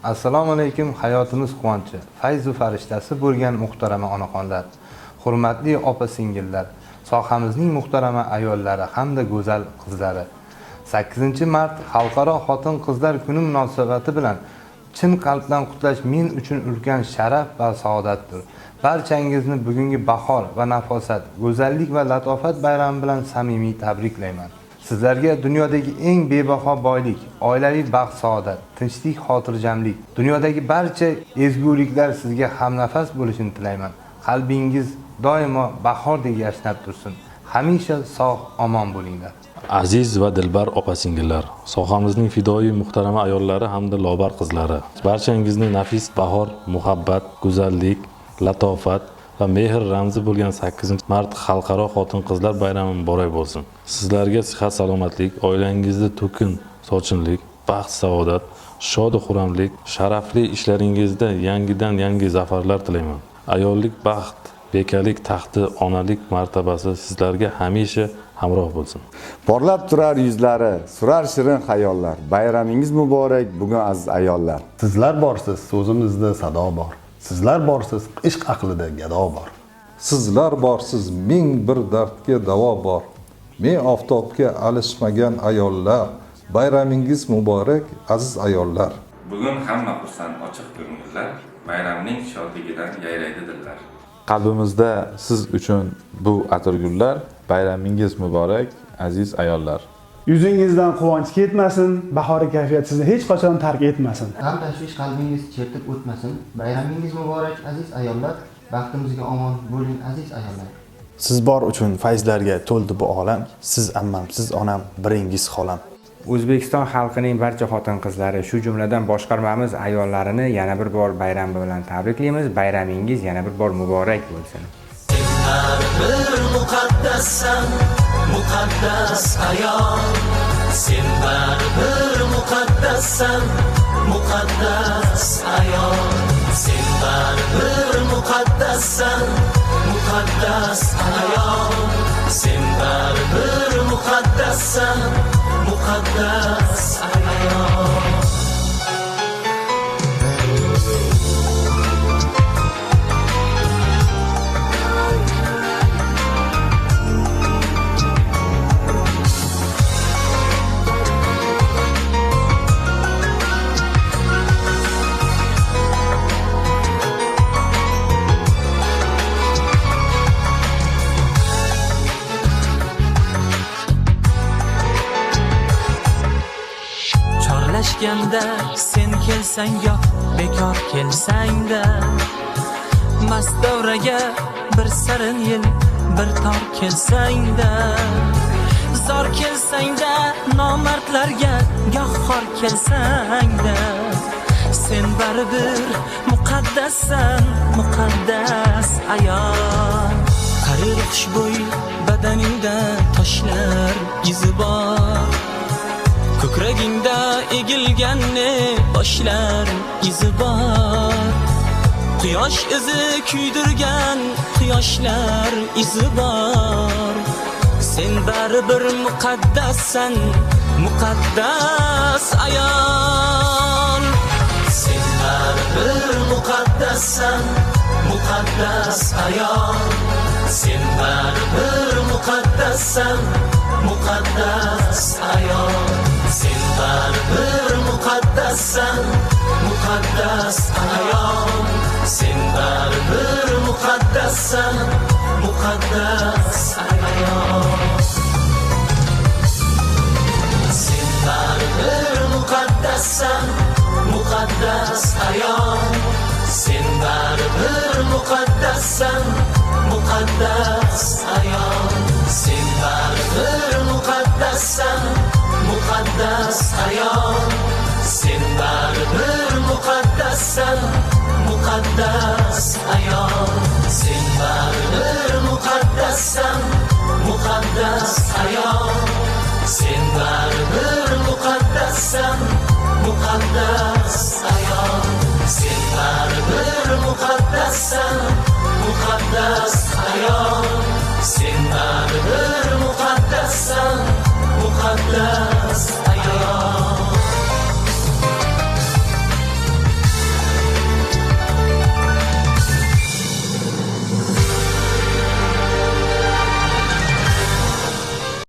Assalomu alaykum, hayotimiz quvonchi, fayzu farishtasi bo'lgan muhtarama onaxonlar, hurmatli opa-singillar, sohamizning muhtarama ayollari hamda go'zal qizlari. 8-mart Xalqaro xotin-qizlar kuni munosabati bilan chin qalbdan qutlash men uchun ulkan sharaf va saodatdir. Barchangizni bugungi bahor va nafosat, go'zallik va latofat bayrami bilan samimiy tabriklayman. Sizlarga dunyodagi eng bebaho boylik, oilaviy baxt-saodat, tinchlik, xotirjamlik, dunyodagi barcha ezguliklar sizga hamnafas bo'lishini tilayman. Qalbingiz doimo bahordek yashnab tursin. Hamisha sog', omon bo'linglar. Aziz va dilbar opa-singillar, sohamizning fidoyi muhtarama ayollari hamda lobar qizlari, barchangizni nafis bahor, muhabbat, go'zallik, latofat va mehr ramzi bo'lgan 8-mart Xalqaro xotin-qizlar bayrami muborak bo'lsin. Sizlarga sihat salomatlik, oilangizda to'kin sochinlik, baxt saodat, shodu xuramlik, sharafli ishlaringizda yangidan yangi zafarlar tilayman. Ayollik baxt, bekalik taxti, onalik martabasi sizlarga hamisha hamroh bo'lsin. Porlab turar yuzlari, surar shirin xayollar. Bayramingiz muborak bugun, aziz ayollar. Sizlar borsiz, so'zimizda sado bor. Sizlar borsiz, ishq aqlida gado bor. Sizlar borsiz, ming bir dardga davo bor. Men oftobga alishmagan ayollar, bayramingiz muborak, aziz ayollar. Bugun hamma xursand, ochiq ko'ngillar, bayramning shodligidan yayraydi dillar. Qalbimizda siz uchun bu atirgullar, bayramingiz muborak, aziz ayollar. Yuzingizdan quvonch ketmasin, bahoriy kayfiyat sizni hech qachon tark etmasin. G'am tashvish qalbingiz chertib o'tmasin. Bayramingiz muborak, aziz ayollar. Baxtimizga omon bo'ling, aziz ayollar. Siz bor uchun fayzlarga to'ldi bu olam. Siz ammam, siz onam, biringiz xolam. O'zbekiston xalqining barcha xotin-qizlari, shu jumladan boshqarmamiz ayollarini yana bir bor bayram bilan tabriklaymiz. Bayramingiz yana bir bor muborak bo'lsin. Bir muqaddassan, muqaddas ayol. Sen baribir muqaddassan, muqaddas ayol. Sen baribir muqaddassan, muqaddas ayol. Sen baribir muqaddassan, muqaddas ayol. Chorlashganda sen kelsang, goh bekor kelsangda, mast davraga bir sarin yil bir tor kelsangda, zor kelsangda, nomardlarga goh xor kelsangda, sen baribir muqaddassan, muqaddas ayol. Harir xushbo'y badaningda toshlar izi bor, ko'kragingda egilgan ne boshlar izi bor, quyosh izi kuydirgan quyoshlar izi bor. Sen baribir muqaddassan, muqaddas ayol. Sen baribir muqaddassan, muqaddas ayol. Sen baribir muqaddassan, muqaddas ayol. Sen baribir muqaddassan, muqaddas ayol. Sen baribir muqaddassan, muqaddas ayol. Sen baribir muqaddassan, muqaddas ayol. Sen baribir muqaddassan, muqaddas ayol. Sen baribir muqaddassan, muqaddas ayol. Sen baribir muqaddassan, muqaddas ayol. Sen baribir muqaddassan, muqaddas ayol. Sen baribir muqaddassan.